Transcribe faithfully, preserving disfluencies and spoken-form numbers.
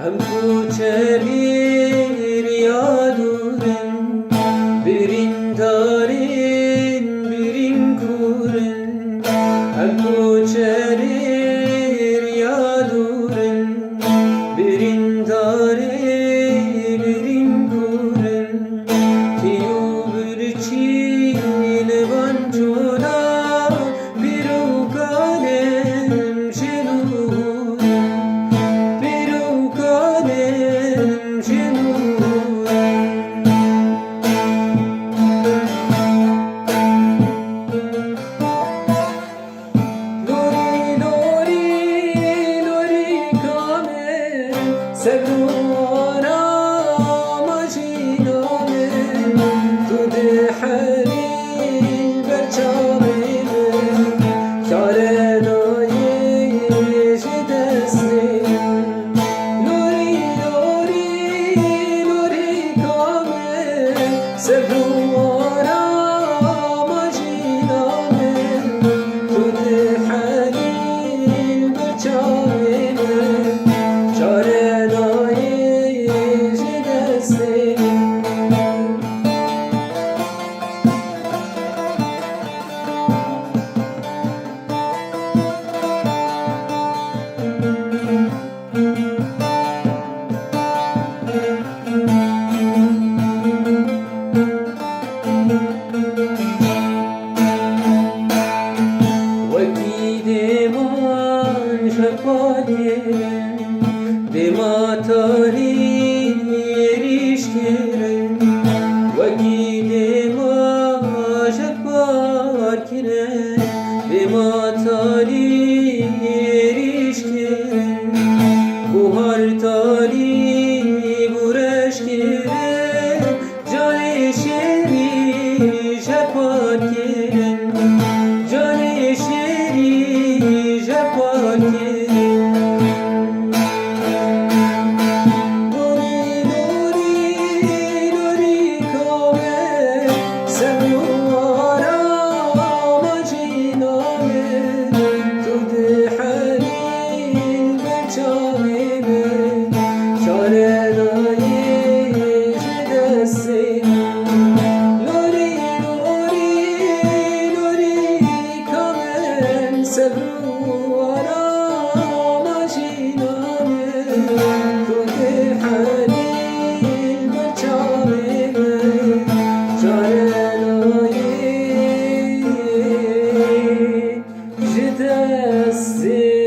Em koçerî riya dûr in, birîndarên birîn kûr in. Em koçerî riya dûr in, birîndarê birîn kûr in. Tî û birçî li van coda, pîr û kalên jin û hûr in, pîr û kalên jin û hûr in. Lorî, lorî, lorî kamê, sebr û arama jî namê, tu diherî ber çavê min, çare nayê ji destê min. Lorî, lorî, lorî kamê, sebr û arama jî namê, tu diherî ber çavê min, çare nayê ji destê min. Wekî dêman şeqal kirin, dêma tarî êrîş kirin. Wekî dêma şeqal kirin, dêma tarî êrîş kirin. Buhar tarî bûreş kirin, canê şêrî şeqal kirin, canê şêrî şeqal kirin. Lorî, lorî, lorî kamê, sebr û arama jî namê, tu diherî ber çavê min, çare nayê ji destê min. Lorî, lorî, lorî kamê, sebr û arama jî namê, tu diherî ber çavê min, çare nayê ji destê